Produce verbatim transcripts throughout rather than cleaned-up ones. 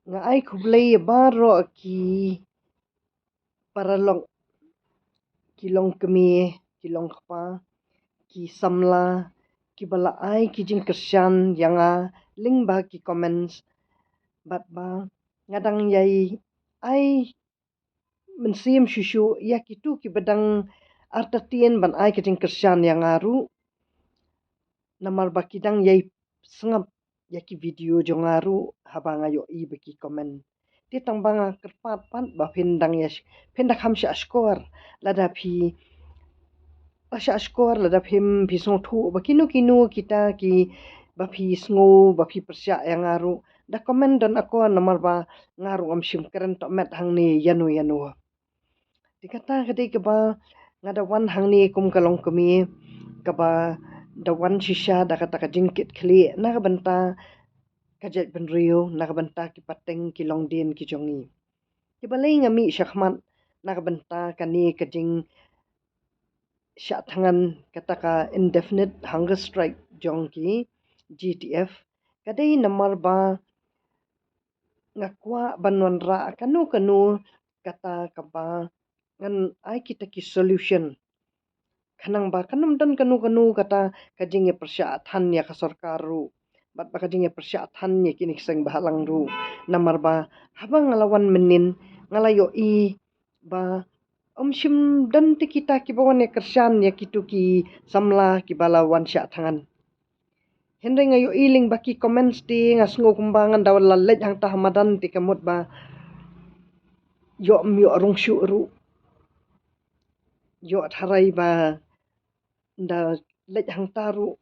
Nga ai khublei ïa baroh ki paralok, ki longkmie, ki longkpa, ki samla, kiba la ai ki jingkyrshan ïa nga lyngba ki comments, bad ba nga dang ïai ai mynsiem shuh shuh ïa kito kiba dang artatien ban ai ka jingkyrshan ïa nga ruh. Namar ba ki dang ïai sngap ïa ki video jong nga ruh haba nga ïohi ba ki comment. Te tang ba nga kyrpad pat ba phin dang ïa sh-, phin da kham shah shkor lada phi, ba shah shkor lada phim, phi sngewthuh ba kino kino kita kiba phi sngew ba phi pyrshah ïa nga ruh, da comment don akor, namar ba nga ruh ngam shym kren tohmet hangne ïano ïano. Te kata ka dei kaba nga da wan hangne kum ka longkmie kaba da wan shisha da kata ka jingkitkhlieh na ka bynta ka jaitbynriew, na ka bynta ki pateng ki longdien ki jong ngi. Te balei nga mih shakhmat na ka bynta kane ka jingshah thngan, kata ka indefinite hunger strike jong ki G T F? Ka dei namar ba nga kwah ban wanrah kano kano kata kaba ngan ai kita ki solution. Khnang ba kan ym don kano kano kata ka jingïapyrshah than ïa ka sorkar ruh, bad ba ka jingïapyrshah than ïa kine ki seng bhalang ruh. Namar ba haba nga la wan mynnin, nga la ïohi ba ym shym don te kita kiba wan ïakyrshan ïa kito ki samla kiba la wan shah thngan. Hynrei nga ïohi lyngba ki comments te nga sngew kumba ngan da la leit hangta ha madan te ka mut ba ïoh ym ïoh rung shuh ruh, ïoh tharai ba nda leit hangta ruh,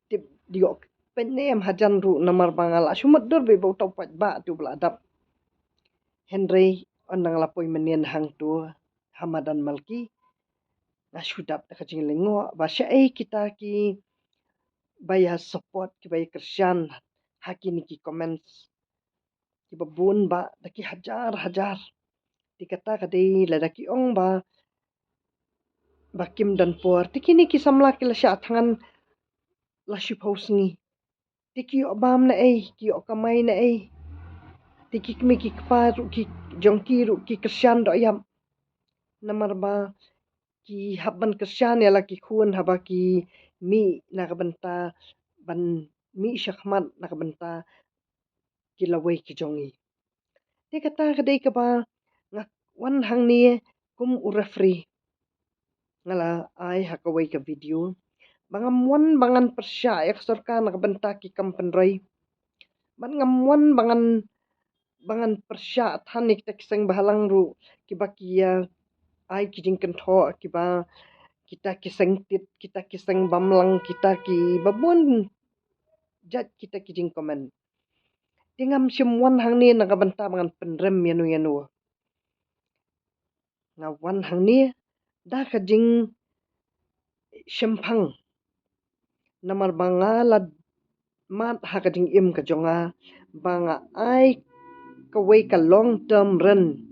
tip ïoh pynïaid hajan ruh, namar ba nga la shu mutdur beit ba uta u paidbah te u ba la dap. Hynrei ynda nga la poi mynnin hangto ha madan Malki, nga shu dap da ka jinglyngngoh ba shaei kita kiba ïa support, kiba ïakyrshan ha kine ki comments, kiba bun ba da ki hajar hajar. Te kata ka dei lada ki ong ba, ba kim don por, te kine ki samla ki la shah thngan la shiphew sngi. Te ki ïoh bam naei, ki ïoh kamai naei? Te ki kmie ki kpa ruh ki, jong ki ruh ki kyrshan doh ïap. Namar ba ki hap ban kyrshan ïa la ki khun haba ki mih na ka bynta ban mih shakhmat na ka bynta ki lawei ki jong ngi. Te kata ka dei kaba nga wan hangne kum u referee. Nga la ai ha kawei ka video ba ngam wan ba ngan pyrshah ïa ka sorkar na ka bynta ki kam pynroi. Bad ngam wan ba ngan, ba ngan pyrshah than ïa kita ki seng bhalang ruh kiba ki ïa ai ki jingkynthoh, kiba kita ki seng tit, kita ki seng bamlang, kita kiba bun jait kita ki jingcomment. Te ngam shym wan hangne na ka bynta ba ngan pynrem ïano ïano. Nga wan hangne da ka jingshemphang. Namar ba nga la mad ha ka jingim ka jong nga ba nga ai kawei ka long term rent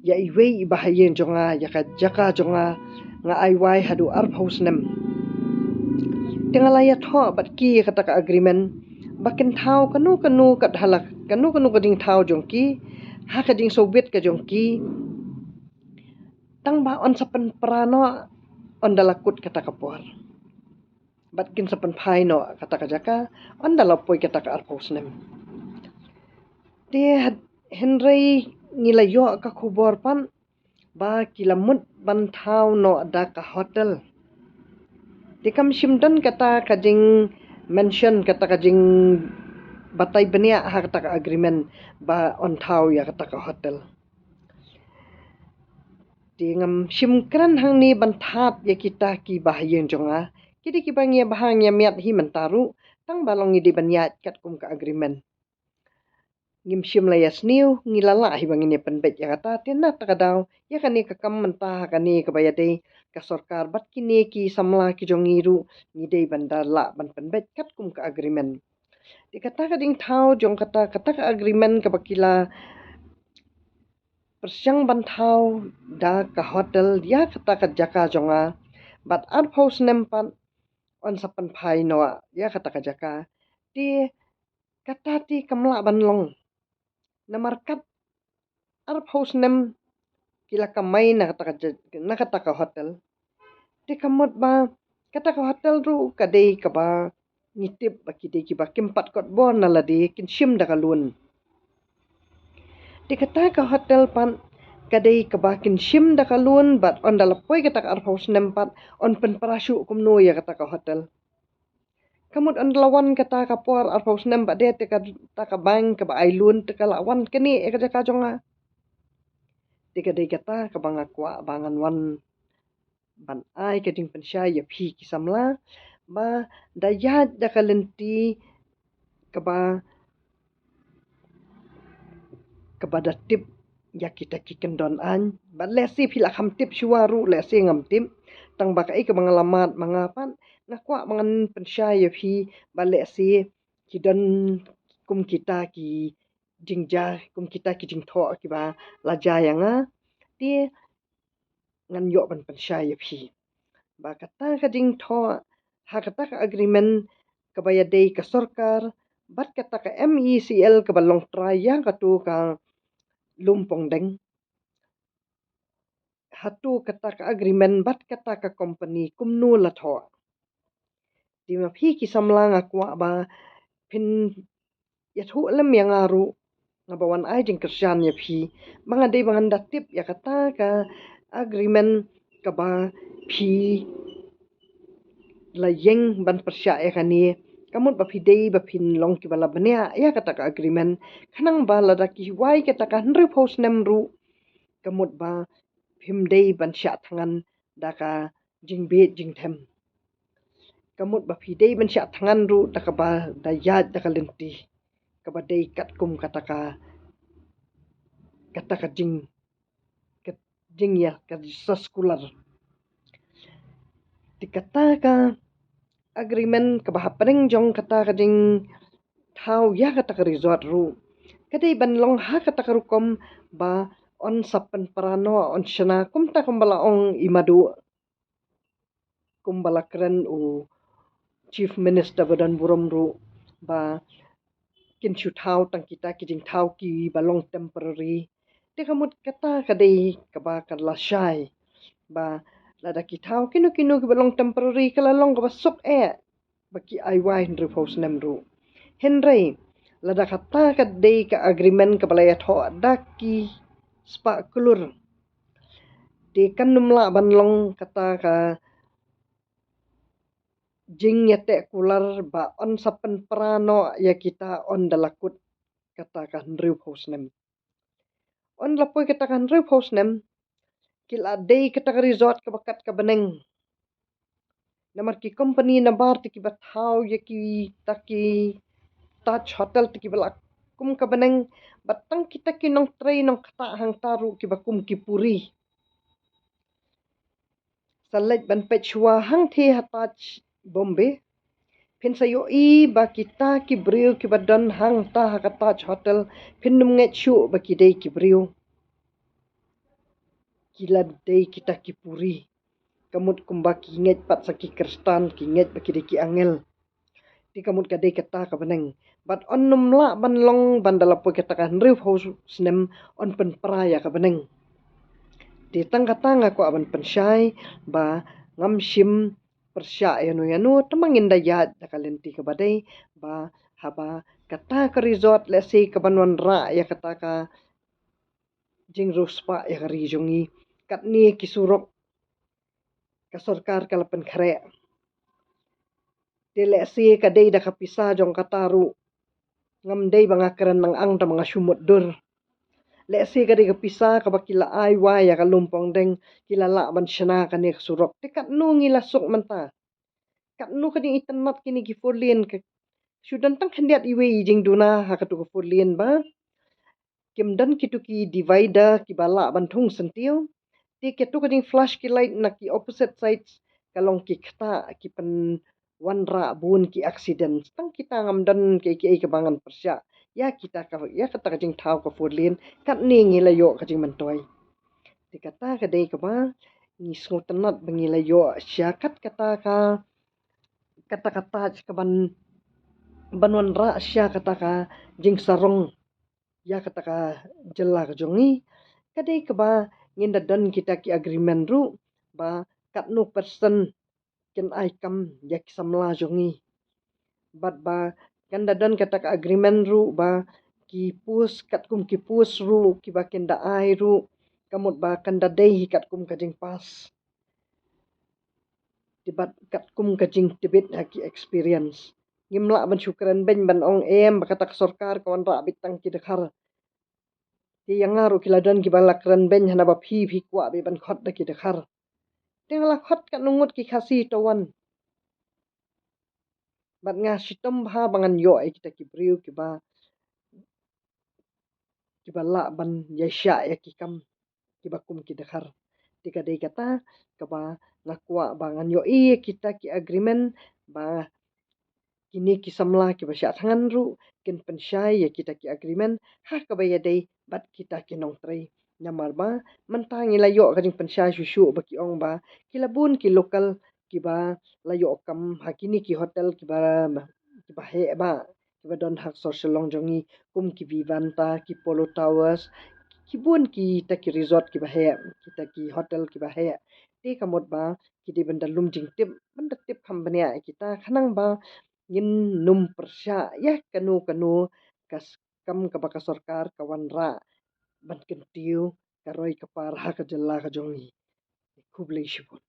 ïa iwei i bahaïing jong nga, ïa ka jaka jong nga, nga ai wai haduh arphew snem. Te nga la ïathoh bad ki ïa kata ka agreement ba kin thaw kano kano ka dhala, kano kano ka jingthaw jong ki ha ka jingsngewbit ka jong ki. Tang ba yn sa pynpra noh ynda la kut kata ka por. Bad kin sa pynphai noh kata ka jaka ynda la poi kata ka arphew snem. Te hynrei ngi la ïoh ka khubor pat ba ki la mut ban thaw noh da ka hotel. Te kam shym don kata ka jingmention, kata ka jingbatai bniah ha kata ka agreement ba yn thaw ïa kata ka hotel. Te ngam shym kren hangne ban thad ïa kita ki bahaïing jong nga. Ki dei kiba ngi ïa bha ngi ïa miat hi mynta ruh, tang ba long ngi dei ban ïaid katkum ka agreement. Ngim shym la ïa sniew, ngi la lah hi ba ngin ïa pynbeit ïa kata, te na kata ka daw ïa kane ka kam mynta ha kane kaba ïadei ka sorkar bad kine ki samla ki jong ngi ruh ngi dei ban da lah ban pynbeit katkum ka agreement. Te kata ka jingthaw jong kata, kata ka agreement kaba ki la pyrshang ban thaw da ka hotel ïa kata ka jaka jong nga bad arphew snem pat yn sa pynphai noh ïa kata ka jaka. Te kata te kam lah ban long. Namar kat arphew snem ki la kamai na kata ka, na kata ka hotel. Te ka mut ba kata ka hotel ruh ka dei kaba ngi tip ba ki dei kiba kim pat kot bor na lade, kin shim da ka loan. Te kata ka hotel pat ka dei kaba kin shim da ka loan, bad ynda la poi kata ka arphew snem pat yn pynpra shuh kumno ïa kata ka hotel. Ka mut ynda la wan kata ka por arphew snem pat de, te kata ka bank kaba ai loan te ka la wan kane ïa ka jaka jong nga. Te ka dei kata kaba nga kwah ba ngan wan ban ai ka jingpynshai ïa phi ki samla, ba da ïaid da ka lynti kaba, kaba da tip ïa kita ki kyndon aiñ. Bad lehse phi la kham tip shuwa ruh, lehse ngam tip. Tang ba kaei kaba nga la mad ma nga pat, nga kwah ba ngan pynshai ïa phi, ba lehse ki don kum kita ki jingjia, kum kita ki jingthoh kiba la jia ïa nga. Te ngan ïoh ban pynshai ïa phi ba kata ka jingthoh ha kata ka agreement kaba ïadei ka sorkar bad kata ka M E C L kaba long trai ïa katu ka Lumpongdeng. Hatu kata ka agreement bad kata ka company kumno la thoh. Te ma phi ki samla nga kwah ba phin ïathuh lem ïa nga ruh, nga ba wan ai jingkyrshan ïa phi, ba nga dei ba ngan da tip ïa kata ka agreement kaba phi la ïeng ban pyrshah ïa kane. Ka mut ba phi dei ba phin long kiba la bniah ïa kata ka agreement, khnang ba lada ki wai kata ka hynriewphew snem ruh, ka mut ba phim dei ban shah thngan da ka jingbieit jingthem. Ka mut ba phi dei ban shah thngan ruh da kaba da ïaid da ka lynti kaba dei katkum kata ka, kata ka jing, ka jingïa ka sa sekular. Te kata ka agreement kaba hapdeng jong kata ka jingthaw ïa kata ka resort ruh, ka dei ban long ha kata ka rukom ba yn sa pynpra noh, yn shna kumta kumba la ong i Madu, kumba la kren u Chief Minister ba don burom ruh, ba kin shu thaw tang kita ki jingthaw kiba long temporary. Te ka mut kata ka dei kaba ka la shai, ba lada ki thaw kino kino kiba long temporary ka la long kaba suk eh ba ki ai wai hynriewphew snem ruh. Hynrei lada kata ka dei ka agreement kaba la ïathoh da ki spah klur, te kan ym lah ban long kata ka jingïateh kular ba yn sa pynpra noh ïa kita ynda la kut kata ka hynriewphew snem. Ynda la poi kata ka hynriewphew snem, ki la dei kata ka resort kaba kat ka bneng. Namar ki company nabar te kiba thaw ïa kita ki Taj Hotel te kiba la kum ka bneng, bad tang kita ki nongtrei nongktah hangta ruh kiba kum ki puri. Sa leit ban peit shuwa hangthie ha Taj Bombay, phin sa ïohi ba kita ki briew kiba don hangta ha ka Taj Hotel, phin ym ngeit shuh ba ki dei ki briew. Ki la dei kita ki puri. Ka mut kumba ki ngeit pat sa ki khristan, ki ngeit ba ki dei ki angel. Te ka mut ka dei kata ka bneng. Bad yn ym lah ban long ba ynda la poi kata ka hynriewphew snem yn pynpra ïa ka bneng. Te tang kata nga kwah ban pynshai ba ngam shym pyrshah ïano ïano, tang ba ngin da ïaid da ka lynti kaba dei, ba haba kata ka resort lehse kaban wanrah ïa kata ka jingriewspah ïa ka ri jong ngi, katne ki surok ka sorkar ka la pynkhreh. Te lehse ka dei da ka pisa jong kata ruh. Ngam dei ba nga kren nang ang, tang ba nga shu mutdur. Lehse ka dei ka pisa kaba ki la ai wai ïa ka Lumpongdeng, ki la lah ban shna kane ka surok. Te katno ngi la suk mynta? Katno ka jingitynnad kine ki four lane ka, shu don tang khyndiat iwei i jingduna ha katu ka four lane ba kim don kitu ki divider kiba lah ban thung syntiew. Te kitu ka jingflash ki light na ki opposite sides ka long ki kata ki pynwanrah bun ki accident. Tang kita ngam don kiei kiei kaba ngan pyrshah ïa kita ka, ïa kata ka jingthaw ka four lane, katne ngi la ïoh ka jingmyntoi. Te kata ka dei kaba ngi sngewtynnad ba ngi la ïoh sha kat kata ka, kata ka Taj kaban, ban wanrah sha kata ka jingsarong. ïa kata ka jylla ka jong ngi, ka dei kaba ngin da don kita ki agreement ruh ba katno percent kin ai kam ïa ki samla jong ngi. Bad ba kan da don kata ka agreement ruh ba ki post, katkum ki post ruh kiba kin da ai ruh, ka mut ba kan da dei hi katkum ka jingpass. Te bad katkum ka jingtbit ha ki experience. Ngim lah ban shu kren beiñ ban ong em ba kata ka sorkar ka wanrah beit tang ki dkhar. Te ïa nga ruh ki la don kiba la kren beiñ hana ba phi, phi kwah beit ban khot da ki dkhar. Te nga la khot katno ngut ki Khasi to wan. Bad nga shitom bha ba ngan ïoh ïa kita ki briew kiba, kiba lah ban ïaishah ïa ki kam kiba kum ki dkhar. Te ka dei kata kaba nga kwah ba ngan ïohi ïa kita ki agreement, ba kine ki samla kiba shah thngan ruh kin pynshai ïa kita ki agreement ha kaba ïadei bad kita ki nongtrei. Namar ba mynta ngi la ïoh ka jingpynshai shuh shuh ba ki ong ba ki la bun ki local kiba la ïoh kam ha kine ki hotel kiba, kiba heh ba, kiba don ha Sor Shillong jong ngi, kum ki Vivanta, ki Polo Towers, ki bun kita ki resort kiba heh, kita ki hotel kiba heh. Te ka mut ba ki dei ban da lum jingtip, ban da tip kham bniah ïa kita, khnang ba ngin nym pyrshah ïa kano kano ka s-, kam kaba ka sorkar ka wanrah ban kyntiew ka roi ka par ha ka jylla ka jong ngi. Khublei shibun.